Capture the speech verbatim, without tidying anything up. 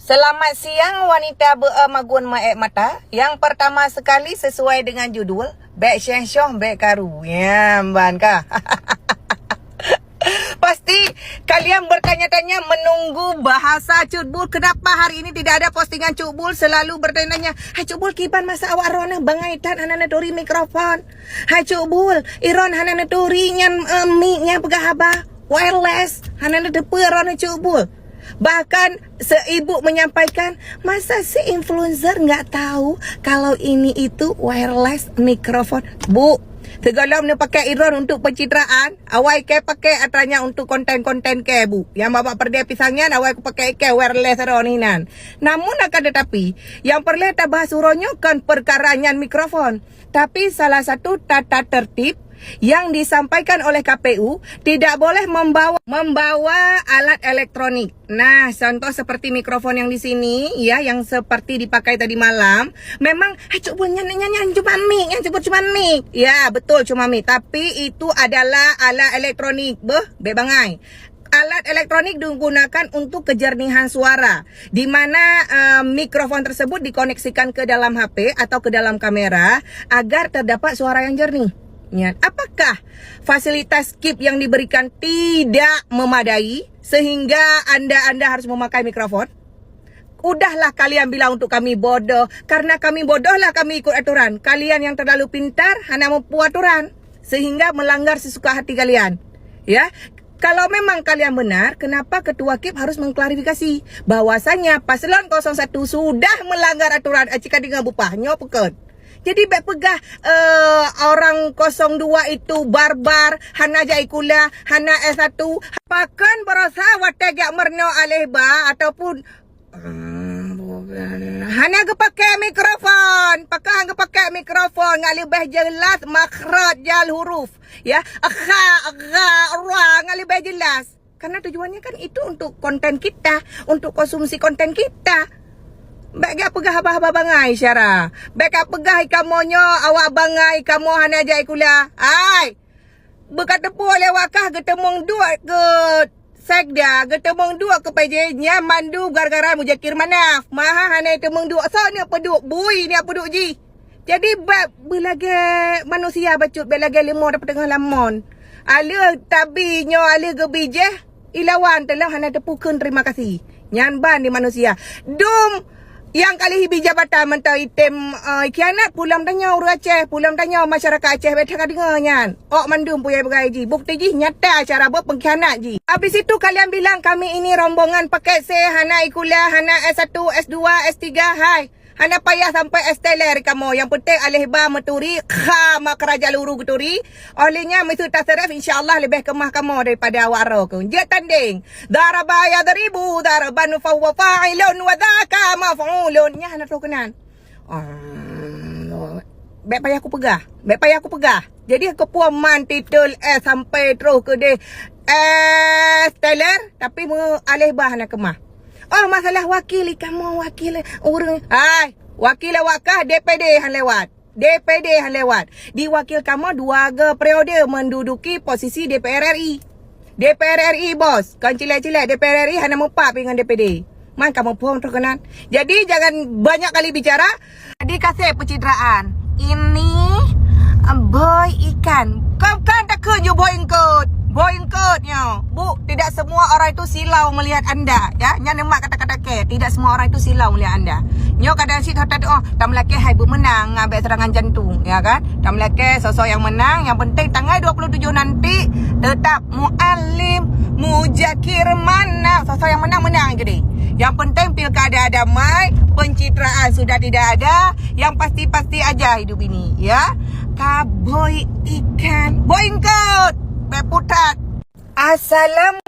Selamat siang wanita beu magun maet mata. Yang pertama sekali sesuai dengan judul, bèk syeh-syoh bèk karu. Ya, ban ka. Pasti kalian bertanya-tanya menunggu bahasa Cut Bul. Kenapa hari ini tidak ada postingan Cut Bul? Selalu bertanya-tanya, "Hai Cut Bul, kiban masa awak droeneuh bangai that hana neuturi mikrofon? Hai Cut Bul, droeneuh hana neuturi nyan, eh, mic nyan peugah haba wireless, hana neuteupeue droeneuh Cut Bul." Bahkan seibu menyampaikan, "Masa si influencer nggak tahu kalau ini itu wireless mikrofon?" Bu, sigohlom neupakèk droeneuh untuk pencitraan, awai kèe pakèk atra nyan untuk konten-konten kèe, Bu. Nyang bak-bak peureudèe pisang nyan awai kupakèk kèe wireless droeneuh inan. Namun akan tetapi, nyang peureulèe tabahas uroe nyoe kon peukara nyan mikrofon, tapi salah satu tata tertib yang disampaikan oleh K P U, tidak boleh membawa, membawa alat elektronik. Nah, contoh seperti mikrofon yang di sini, ya, yang seperti dipakai tadi malam, memang, "Hai, Cut Bul, nyan, nyan, nyan, cuma mic, nyan sebut cuma mic." Ya, betul, cuma mic. Tapi itu adalah alat elektronik. Beuh, bèk bangai. Alat elektronik digunakan untuk kejernihan suara, di mana, eh, mikrofon tersebut dikoneksikan ke dalam H P atau ke dalam kamera agar terdapat suara yang jernih. Nyan, apakah fasilitas kip yang diberikan tidak memadai sehingga anda-anda harus memakai mikrofon? Udahlah kalian bilang untuk kami bodoh. Karena kami bodoh lah kami ikut aturan. Kalian yang terlalu pintar hana mampu aturan sehingga melanggar sesuka hati kalian. Ya, kalau memang kalian benar, kenapa ketua kip harus mengklarifikasi bahwasanya paslon kosong satu sudah melanggar aturan? Aci ka deungoe bupah, nyoe peukon. Jadi bèk peugah, eh, orang kosong dua itu barbar, hana jai kuliah, hana S satu. Pakon baroesa watèe jak meurunoe aléh ba ataupun, hmm, hana geupakèk mikrofon. Pakon hana geupakèk mikrofon ngat leubeh jeulaih makhraj jal huruf. Ya, kha, gha, ra ngat leubeh jeulaih. Karena tujuannya kan itu untuk konten kita, untuk konsumsi konten kita. Bèk gak peugah haba-haba bangai, Syara. Bèk gak peugah kamoe nyoe awak bangai, kamoe hana jai kuliah. Hai! Beuka teupeu lé wakah geuteumong duek keu sekda, geuteumong duek keu P J, nyan mandum gara-gara Muzakir Manaf. Maha hana teumong duek, soe ni peuduek, bui ni peuduek jih. Jadi, bèk beulagèe manusia bacut, bèk lagèe leumo dapat teungoh lamon. Aleuh tabi nyoe, aleuh geubijéh, ilawan teuh lom hana teupeu kheun terima kasih. Nyan ban di manusia. Dum nyang ka lheueh bi jabatan mantong item, eh, khianat, pulom tanyoe ureueng Aceh, pulom tanyoe masyarakat Aceh, bèk that ka deungoe nyan. Ôk mandum peue nyang peugah jih. Bukti jih nyata cara buet pengkhianat jih. Habis itu kalian bilang kami ini rombongan paket C, hana ikuliah, hana S satu, S dua, S tiga, hai. Hana payah sampai S teler kamoe. Yang penting aléh ba meuturi, kha makhraj jal huruf geuturi. Oleh nyan, meuseu taseureuh, insya Allah leubeh keumah kamoe daripada awak droe keuh. Jeuet tandeng. Daraba yadribu darban fahuwa fa'ilun wa dzaka maf'ulun. Nyan hana troh keunan. Oh, bèk payah kupeugah. Bèk payah kupeugah. Jadi, keupeue man titel S sampai troh keudeh S teler, tapi meu aléh ba hana keumah. Oh, masalah wakil, kamoe wakil ureueng. Hai, wakil awak kah D P D han lewat. D P D han lewat. Di wakil kamoe dua go periode menduduki posisi D P R R I. D P R R I, bos. Kon cilek-cilek, D P R R I hana meupat pih ngon D P D. Man kamoe phon troh keunan. Jadi, jangan banyak kali bicara. Jadi, kaseh pencitraan. Ini, em, bôi ikan. Kon, kon takheun ju bôi eungkôt. Bôi eungkôt nyoe. Bu, tidak semua orang itu silau melihat anda, ya. Nyan neumak kata-kata kèe. Tidak semua orang itu silau melihat anda. Nyoe kadang cit that, oh, tameulakèe hai beumeunang, ah, bèk serangan jantung, ya kan? Tameulakèe sosok nyang meunang, yang penting tanggal dua puluh tujuh nanti tetap Muallim Muzakir Manaf. Sosok nyang meunang, meunang je deh. Yang penting pilkada damai, pencitraan sudah tidak ada, yang pasti-pasti aja hidup ini, ya. Ka bôi ikan, bôi eungkôt, bèk putat. Assalamualaikum.